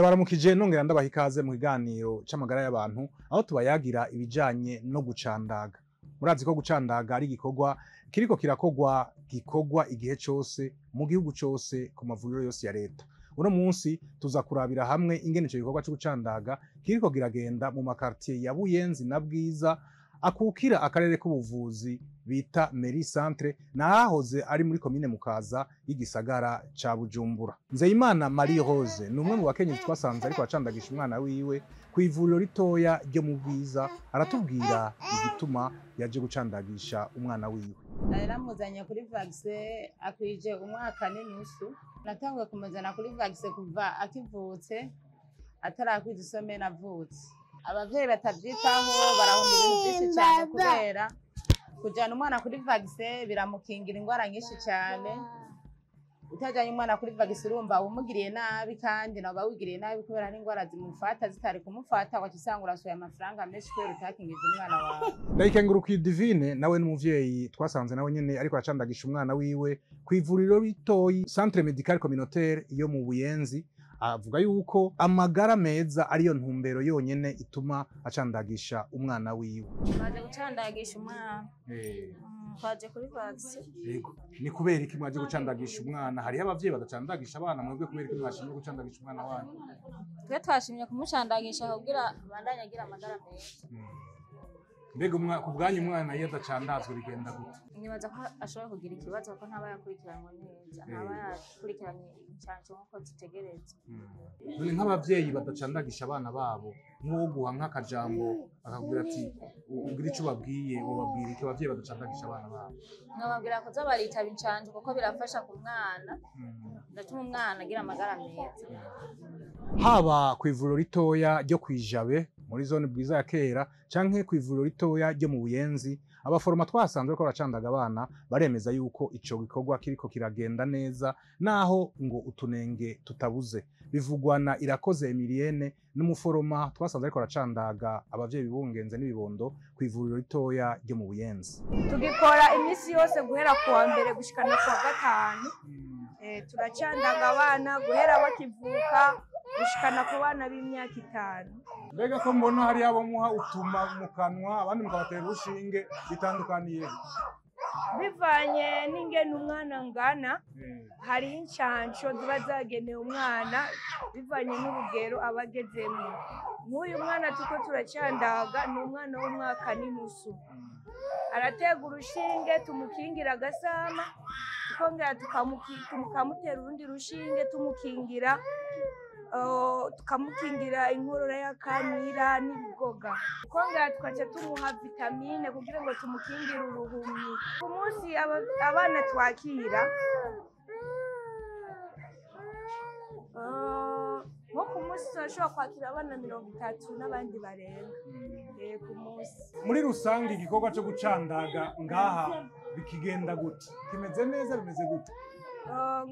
Ndabaramukije nongera ndabaha ikaze mu kiganiro c'amagara y'abantu, aho tubayagira ibijanye no gucandaga. Murazi ko gucandaga ari igikorwa kiriko kirakogwa, gikorwa igihe cose mu gihugu cose ku mavuriro yose ya leta. Uno munsi tuza kurabira hamwe ingene ico gikorwa co gucandaga kiriko kiragenda mu makartier ya Buyenzi na Bwiza akukira akarere k'ubuvuzi bita Mairie Centre, nahahoze ari muri komine Mukaza y'igisagara ca Bujumbura. Nzeyimana Marie Rose ni umwe mu bakenyezi twasanze ariko acandagisha umwana wiwe ku ivuriro ritoya ryo mu Bwiza, aratubwira igituma yaje gucandagisha umwana wiwe. Naramuzanye kuri vaccin akwije umwaka n'inusu. Natanguye kumuzana kuri vaccin kuva akivutse, atarakwiza isomene avutse. Abavyeyi batavyitaho barahomba ibintu vyinshi cane, kubera kujana umwana kuri vaccin biramukingira ingwara nyinshi cane. Utajanye umwana kuri vaccin urumva umugiriye nabi, kandi nawe uba wigiriye nabi kubera n'ingwara zimufata zitari kumufata, ugaca usanga urasohoye amafaranga menshi kubera utakingije umwana wawe. Ndayikengurukiye Divine nawe n'umuvyeyi twasanze nawe nyene ariko aracandagisha umwana wiwe ku ivuriro ritoyi Centre Medical Communautaire yo mu Buyenzi. Avuga yuko amagara meza ariyo ntumbero yonyene ituma acandagisha umwana wiwe. Twaje gucandagisha umwana. Twaje kuri vaccin. Yego. Ni kubera iki mwaje gucandagisha umwana? Hariho abavyeyi badacandagisha abana, mwebwe kubera iki mwashimye gucandagisha umwana wanyu? Twe twashimye kumucandagisha kugira abandanye agira amagara meza. Mbega ku bwanyu umwana iyo adacandazwe bigenda gute? Nibaza ko ashobora kugira ikibazo kuko ntaba yakurikiranwe neza, ntaba yakurikiranye incanco nk'uko zitegerezwa. None nk'abavyeyi badacandagisha abana babo, nk'uwo guha nk'akajambo akakubwira ati ugira ico ubabwiye, wobabwira iki abavyeyi badacandagisha abana babo? Nkababwira kuza baritaba incanco kuko birafasha ku mwana, biratuma umwana agira amagara meza. Haba ku ivuriro ritoya ryo kw'Ijabe muri zone Bwiza ya kera canke ku ivuriro ritoya ryo mu Buyenzi, abaforoma twasanzwe ko baracandaga abana baremeza yuko ico gikorwa kiriko kiragenda neza, naho ngo utunenge tutabuze. Bivugwa na Irakoze Emilienne n'umuforoma twasanze ariko aracandaga abavyeyi bibungenze n'ibibondo ku ivuriro ritoya ryo mu Buyenzi. Tugikora imisi yose guhera kuwa mbere gushikana kuwa gatanu. Turacandaga abana guhera bakivuka gushikana ku bana b'imyaka 5. Mbega ko mbona hari abo muha utuma mu kanwa abandi mukabatera urushinge, bitandukaniye? Bivanye n'ingene umwana angana, hari incanco ziba zagenewe umwana bivanye n'urugero aba agezemwo. Nk'uyu mwana turiko turacandaga ni umwana w'umwaka n'inusu. Aratega urushinge tumukingira agasama, tukongera tukamutera urundi rushinge tumukingira tukamukingira inkorora y'akamira n'ibigoga. Tukongera tukaca tumuha vitamine kugira ngo tumukingire uruhumyi. Ku munsi abana twakira nko ku munsi turashobora kwakira abana 30 n'abandi barenga ku munsi. Muri rusange igikorwa co gucandaga ngaha bikigenda gute? Kimeze neza, bimeze gute?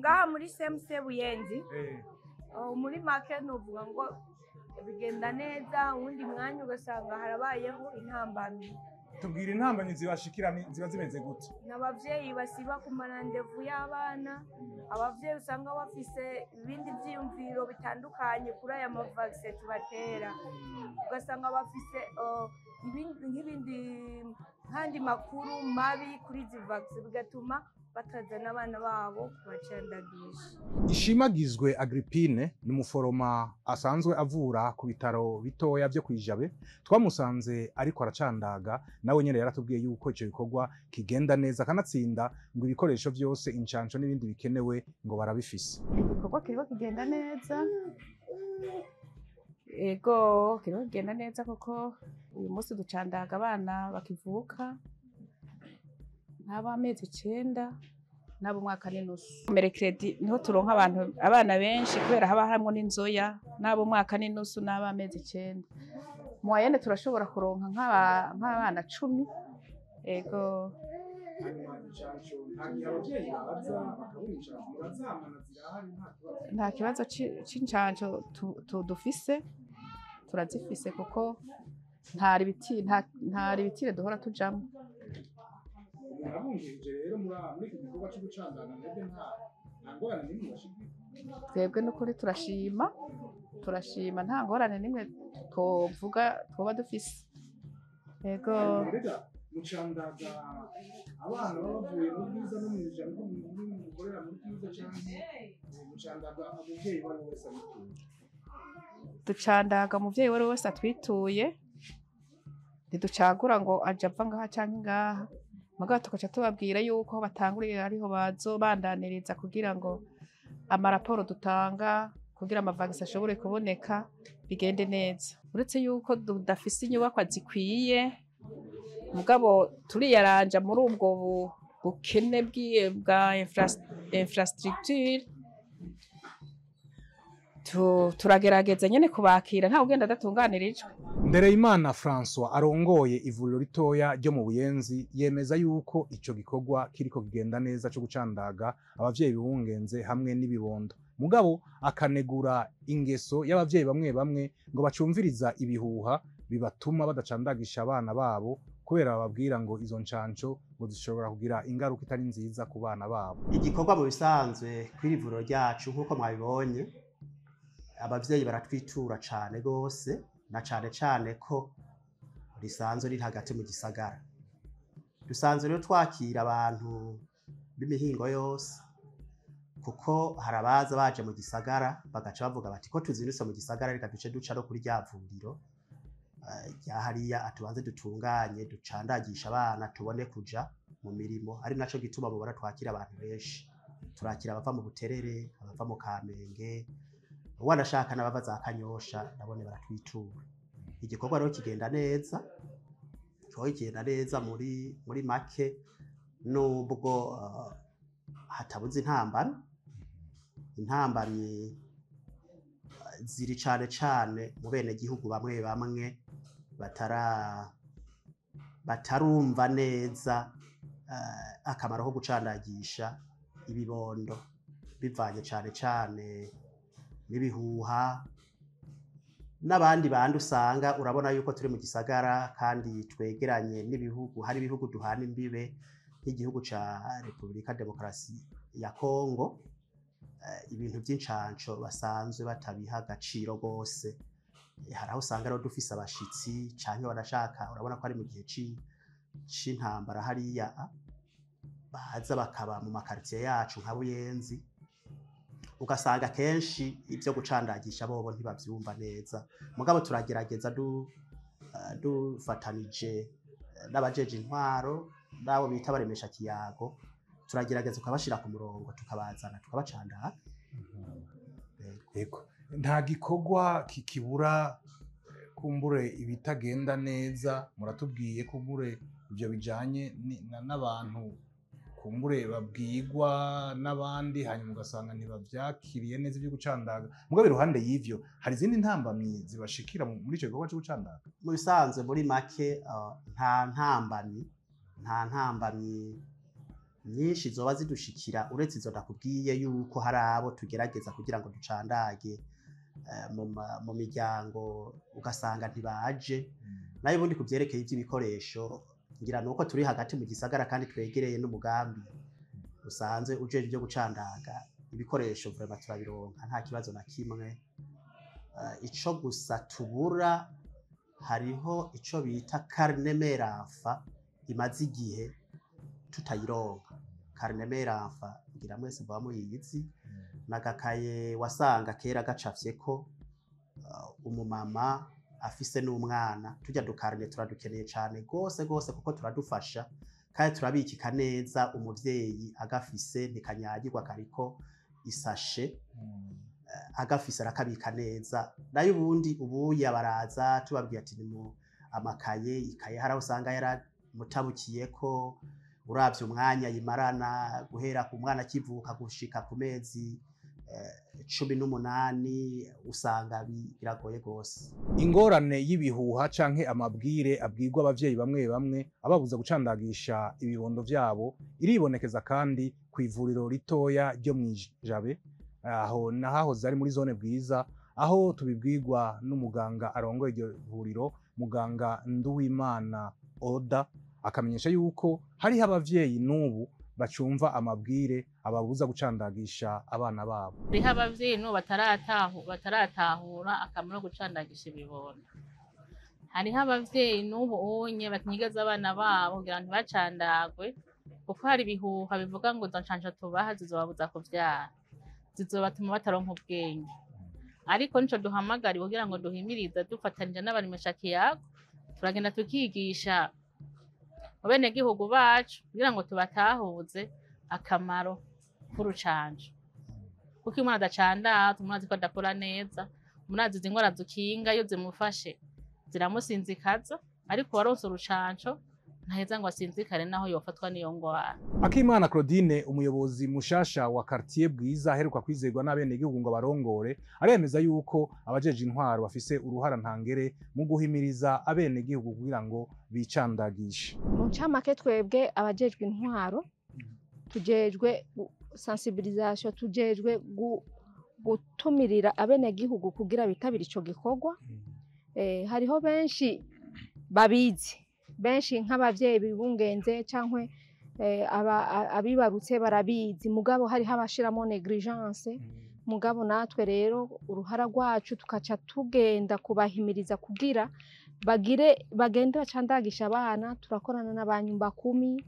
Ngaha muri CMC Buyenzi muri make novuga ngo bigenda neza, uwundi mwanya ugasanga harabayeho intambamyi. Tubwira intambamyi zibashikira ziba zimeze gute? N'abavyeyi basiba ku marandevu y'abana, abavyeyi usanga bafise ibindi vyiyumviro bitandukanye kuri aya mavaccin tubatera, ugasanga bafise nk'ibindi nk'andi makuru mabi kuri izi vaccin, bigatuma batazana abana babo kubacandagisha. Ishimagizwe Agrippine ni umuforoma asanzwe avura ku bitaro bitoya vyo kw'Ijabe. Twamusanze ariko aracandaga, nawe nyene yaratubwiye yuko ico gikorwa kigenda neza, kanatsinda ngo ibikoresho vyose incanco n'ibindi bikenewe ngo barabifise. Igikorwa kiriko kigenda neza. Ego, kiriko kigenda neza kuko uyu munsi ducandaga abana bakivuka nk'abamezi 9 n'ab'umwaka n'inusu. Mercredi niho turonka abantu abana benshi kubera haba harimwo n'inzoya n'ab'umwaka n'inusu n'abamezi 9. Moyenne turashobora kuronka nk'abana 10. Ego. Nta kibazo c'incanco dufise, turazifise kuko nta bitire duhora tujamwo. Twebwe n'ukuri turashima Turashima, nta ngorane nimwe twovuga twoba dufise. Yego. Mbega mucandaga abana baba bavuye mu Bwiza no mw'Ijana, ko mukorera muri Bwiza, canke mucandaga umuvyeyi uwo ari we wese abituye? Ducandaga umuvyeyi uwo ari we wese atwituye, ntiducagura ngo aje ava ngaha canke ngaha. Mugabo tugaca tubabwira yuko aho batanguriye ariho bazobandaniriza, kugira ngo amaraporo dutanga kugira amavagisi ashobore kuboneka bigende neza. Uretse yuko tudafise inyubakwa zikwiye, mugabo turiyaranja muri ubwo bukene bwa infrastructure. Turagerageza nyene kubakira, nta ugenda adatunganirijwe. Ndereyimana François arongoye ivuriro ritoya ryo mu Buyenzi yemeza yuko ico gikorwa kiriko kigenda neza co gucandaga abavyeyi bibungenze hamwe n'ibibondo, mugabo akanegura ingeso y'abavyeyi bamwe bamwe ngo bacumviriza ibihuha bibatuma badacandagisha abana babo, kubera bababwira ngo izo ncanco ngo zishobora kugira ingaruka itari nziza ku bana babo. Igikorwa mu bisanzwe kw'iri vuriro ryacu, nk'uko mwabibonye, abavyeyi baratwitura cane gose, na cane cane ko risanzwe riri hagati mu gisagara. Dusanzwe rero twakira abantu b'imihingo yose, kuko hari abaza baje mu gisagara bagaca bavuga bati: "Ko tuzindutse mu gisagara, reka duce duca no kuri rya vuriro rya hariya, atubanze dutunganye ducandagisha abana, tubone kuja mu mirimo." Ari naco gituma mubona twakira abantu benshi. Turakira abava mu Buterere, abava mu Kamenge, wanashaka n'abava za Kanyosha, nabone baratwitura. Igikorwa rero kigenda neza, igikorwa kigenda neza muri make, nubwo hatabuze intambamyi. Intambamyi ziri cane cane mu bene gihugu bamwe bamwe batarumva neza akamaro ko gucandagisha ibibondo, bivanye cane cane n'ibihuha n'abandi bandi usanga. Urabona yuko turi mu gisagara kandi twegeranye n'ibihugu, hari ibihugu duhana imbibe nk'igihugu ca Repubulika Demokarasi ya Kongo. Ibintu vy'incanco basanzwe batabiha agaciro gose. Hari aho usanga rero dufise abashitsi canke banashaka, urabona ko ari mu gihe c'intambara hariya, baza bakaba mu makaritsiye yacu nka Buyenzi, ugasanga kenshi ibyo gucandagisha bobo ntibavyumva neza. Mugabo turagerageza dufatanije n'abajeje intwaro n'abo bita baremesha kiyago, turagerageza tukabashira ku murongo, tukabazana, tukabacandaga. Yego. Nta gikorwa kikibura kumbure ibitagenda neza. Muratubwiye kumbure ibyo bijanye n'abantu kumbure babwirwa n'abandi, hanyuma ugasanga ntibavyakiriye neza ibyo gucandaga. Mugabo iruhande y'ivyo hari izindi ntambamyi zibashikira muri ico gikorwa co gucandaga? Mu bisanzwe, muri make, nta ntambamyi nyinshi zoba zidushikira, uretse izo ndakubwiye yuko hari abo tugerageza kugira ngo ducandage mu miryango, ugasanga ntibaje. Nayo ubundi ku vyerekeye ivy'ibikoresho, ngira nuko turi hagati mu gisagara kandi twegereye n'umugambi usanzwe ujeje ibyo gucandaga, ibikoresho vraiment turabironka, nta kibazo na kimwe. Ico gusa tubura, hariho ico bita carnet mère-enfant imaze igihe tutayironka. Carnet mère-enfant ngira mwese muba muyizi, n'agakaye wasanga kera gacafyeko umumama afise n'umwana. Tujya dukarne turadukeneye cane gose gose, kuko turadufasha kandi turabikika neza. Umuvyeyi agafise ntikanyagirwa, kariko isashe, agafise arakabika neza. Nayo ubundi ubuya baraza tubabwiye ati ni mu amakaye, ikaye hari aho usanga yaramutabukiyeko. Uravye umwanya yimarana guhera ku mwana akivuka gushika ku mezi 18, usanga biragoye gose. Ingorane y'ibihuha canke amabwire abwirwa abavyeyi bamwe bamwe ababuza gucandagisha ibibondo vyabo iribonekeza kandi ku ivuriro ritoya ryo mw'Ijabe, aho nahahoze ari muri zone Bwiza, aho tubibwirwa n'umuganga arongoye iryo vuriro, muganga Nduwimana Oda, akamenyesha yuko hariho abavyeyi n'ubu bacumva amabwire ababuza gucandagisha abana babo. Hariho abavyeyi n'ubu bataratahura akamaro ko gucandagisha ibibondo. Hariho abavyeyi n'ubu unye bakinyigaza abana babo kugira ngo ntibacandagwe, kuko hari ibihuha bivuga ngo izo ncanco tubaha zizobabuza kuvyara, zizobatuma bataronka ubwenge. Ariko nico duhamagariwe kugira ngo duhimirize dufatanije n'abaremeshakiyago, turagenda tukigisha abenegihugu bacu kugira ngo tubatahuze akamaro k'urucanco. Kuko iyo umwana adacandaza, umwana azi ko adakura neza, umwana azi izi ngwara zukinga iyo zimufashe ziramusinzikaza, ariko uwaronse urucanco ntaheza ngo asinzikare naho yofatwa n'iyo ngwara. Akimana Claudine, umuyobozi mushasha wa quartier Bwiza aheruka kwizerwa n'abenegihugu ngo abarongore, aremeza yuko abajeje intwaro bafise uruhara ntangere mu guhimiriza abenegihugu kugira ngo bicandagishe. Mu ncamake twebwe abajejwe intwaro tujejwe sensibilisation, tujejwe gutumirira abenegihugu kugira bitabire ico gikorwa. Hariho benshi babizi, benshi nk'abavyeyi bibungenze cankwe abibarutse barabizi, mugabo hariho abashiramo negligence. Mugabo natwe rero uruhara rwacu tukaca tugenda kubahimiriza kugira bagire bagende bacandagisha abana. Turakorana n'abanyumba kumi,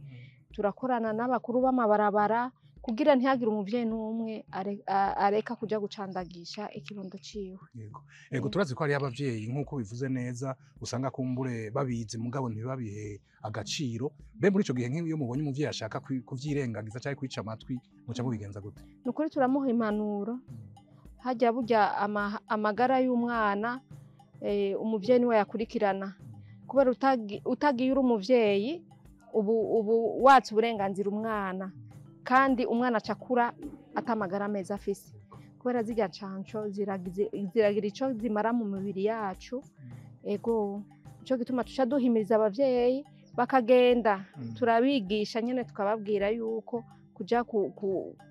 turakorana n'abakuru b'amabarabara kugira ntihagire umuvyeyi n'umwe areka kuja gucandagisha ikibondo ciwe. Yego. Ego, turazi ko hari abavyeyi nk'uko bivuze neza usanga kumbure babizi mugabo ntibabihe agaciro. Mbe muri ico gihe nk'iyo mubonye umuvyeyi ashaka kuvyirengagiza canke kwica amatwi, muca mubigenza gute? Nukuri turamuha impanuro. Hajya burya amagara y'umwana umuvyeyi niwe yakurikirana, kubera utagiye uri umuvyeyi ubu watse uburenganzira umwana, kandi umwana acakura atamagara meza afise, kubera zirya ncanco ziragira ico zimara mu mibiri yacu. Ego, nico gituma tuca duhimiriza abavyeyi bakagenda, turabigisha nyene tukababwira yuko kuja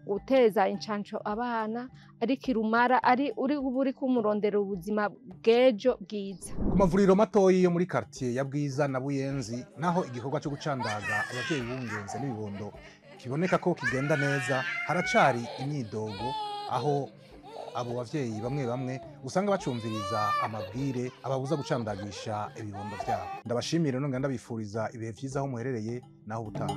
guteza incanco abana ari kirumara, ari uri uri kumurondera ubuzima bw'ejo bwiza. Ku mavuriro matoyi yo muri quartier ya Bwiza na Buyenzi, naho igikorwa cyo gucandaga abavyeyi bungenze n'ibibondo kiboneka ko kigenda neza, haracari imyidogo aho abo bavyeyi bamwe bamwe usanga bacumviriza amabwire ababuza gucandagisha ibibondo vyabo. Ndabashimira none ndabifuriza ibihe vyiza aho muherereye naho ubutaha.